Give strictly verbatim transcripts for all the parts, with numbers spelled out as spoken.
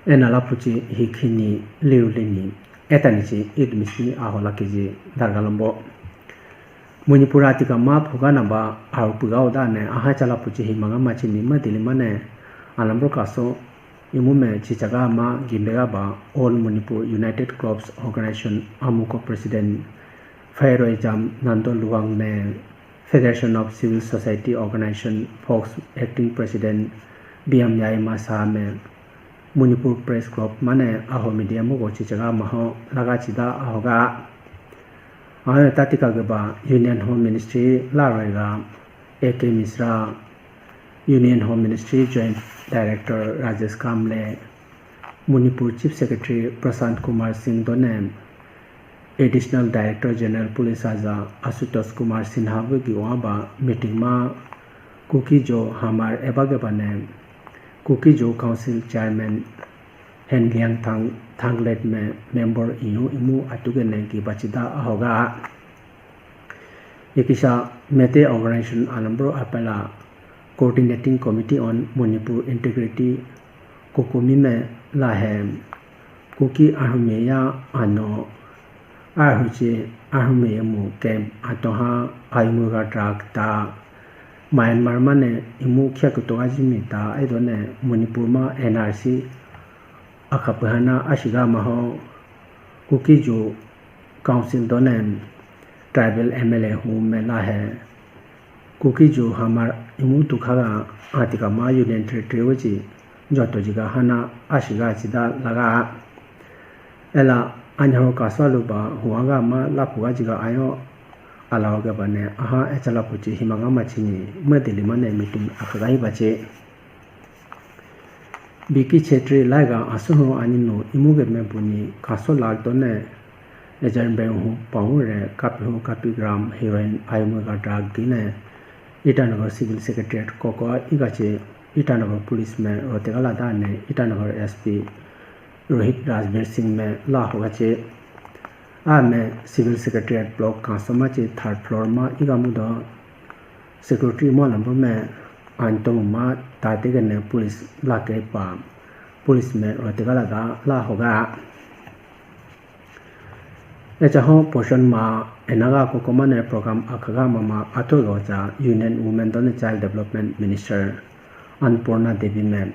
Ena lapuchi hi khini liu lini etani chi idmisi ahola kiji dargalambo. Manipur atika ma phuga naba aru puga udane aha chala puchi hi manga machini madili mane alambro kaso imu me chichaga ma gimbega ba All Manipur United Clubs Organization amuko President Phairoi Jam Nando Luwang ne Federation of Civil Society Organization Fox Acting President B M Yaima Saha me Manipur Press Club mane aho media mugo chichaga maho laga chida ahoga. Ayo tatika gaba Union Home Ministry la rega A K Misra, Union Home Ministry Joint Director Rajesh Kamble, Manipur Chief Secretary Prashant Kumar Singh done Additional Director General Police Aja Ashutosh Kumar Sinha wigi waba meeting ma Kuki-Zo Hamar ebageba ne Kuki-Zo Council Chairman Henliang Thang Thanglet me member iyu imu atugene gibachida ahoga. Ikisa Meitei Organization alambro apela Coordinating Committee on Manipur Integrity Kokumi me lahe Kuki Army ya ano ahuchi Army mu camp atoha ayumuga drug ta Myanmar mane imu khya kutoga jimi ta aidone Manipur ma N R C akha pehana ashiga maho Kuki-Zo Council done tribal M L A hu me lahe Kuki-Zo Hamar imu tukhaga atika ma Union Territory wuji joto jiga hana ashiga chida laga. Ela anyaho kaswa luba huaga ma lapuga jiga ayo alaoga bane aha echala puchi himanga machini madili mane meeting akhaga ibachi. Biki Chetri laiga asuhu aninu imuge mebuni kaso lagdone ejar benghu pahure kapihu kapi gram heroin ayumuga drug gine Itanagar Civil Secretariat koko igachi Itanagar Police me rotegala dane Itanagar S P Rohit Rajbir Singh me la hogachi. A me Civil Secretariat block kaso machi third floor ma igamudo Security mo lambo me antomu ma tate gane police lake pa police me rotegala da la hoga. Echa ho portion ma enaga kokoma ne program akhaga mama atho gocha Union Women done Child Development Minister Annapurna Devi me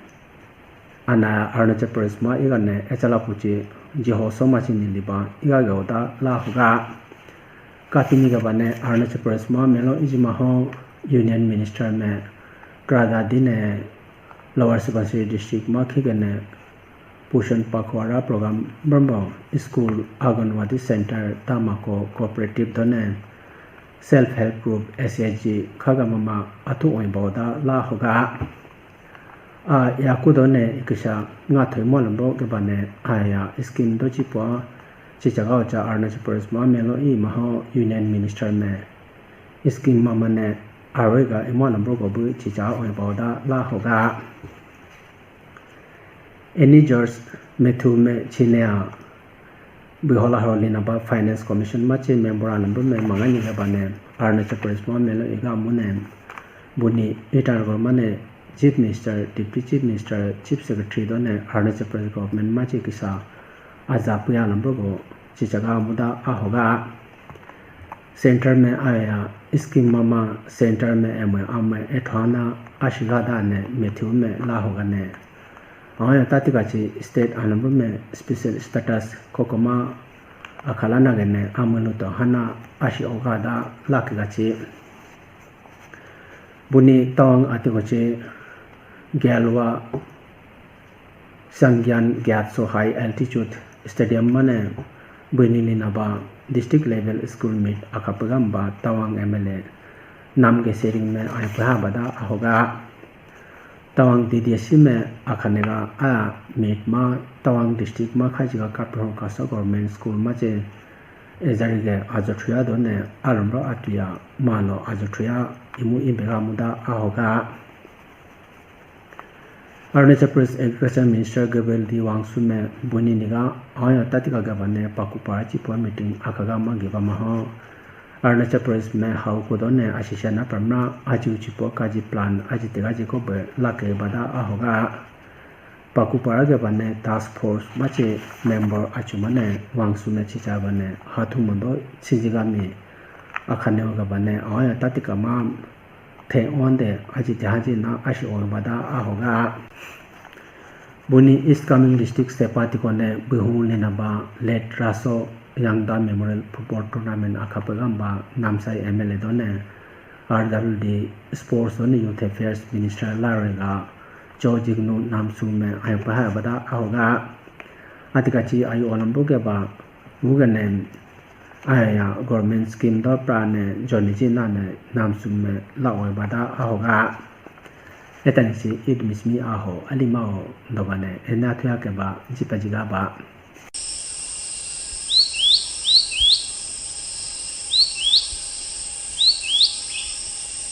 Ana Arunachal Pradesh ma iga ne echala puchi jiho soma chini liba iga gauda la hoga. Katini gaba ne Arunachal Pradesh ma melo ijima ho Union Minister me krada dine Lower Subansiri District ma khigane Pushan Pakhwara program bambo school Anganwadi center tamako cooperative done self help group S H G khaga mama athu oi bauda la hoga. A yaku done ikisa nga thoi molambo kebane aya scheme do chipo chichaga ocha Arunachal Pradesh ma melo i maho Union Minister me scheme ma mane arwega imolambo go bu chicha oi bauda la hoga. Eni George Methu me chine a Bihola Haroli naba Finance Commission ma che member a number me mangani ga bane Arunachal Pradesh ma melo iga mune buni Itanagar mane Chief Minister, Deputy Chief Minister, Chief Secretary done Arunachal Pradesh government ma che kisa aja puya number go chichaga muda ahoga. Center me aya scheme mama center me eme ame ethana ashiga dane Methu me la hoga ne. Aya tati kachi state anambu me special status kokoma akhala nagene amanu to hana ashi oga da laki kachi. Buni tawang ati kochi Gyalwa Sangyan Gyatso High Altitude Stadium mane bini linaba District Level School Meet akapagamba Tawang M L A Namge Sering me aipaha bada ahoga. Tawang D D S C me akhanega a meet ma Tawang District ma khajiga Kaprong Kaso Government School ma che ejari ge ajothuya done alomro atuya malo ajothuya imu imbega muda ahoga. Arunachal Pradesh Agriculture Minister Gabriel D Wangchuk me buni niga ayo tatika gabane pakupara chipo meeting akhaga magiba maho. Arunachal Pradesh me hau kudone ashisha na pramna aji uchipo kaji plan aji tega ji ko be lake bada ahoga. Pakupara ke bane task force machi member achumane wangsu ne chicha bane hathu mundo chijigami akhane ga bane aya tatika ma the onde aji jahaji na ashi o bada ahoga. Buni East Kameng District Sepa Tikone Bihung Linaba late Raso Yangda Memorial Football Tournament akhapegamba Namsai M L A done R W D Sports done Youth Affairs Minister larega Cho Jignu Namsume ayapa habada ahoga. Atikachi ayu olambu keba wugane aya government scheme do prane joni ji nane Namsume la oi bada ahoga. Etani si it mismi aho alima o dobane ena thuya keba jipa jiga ba.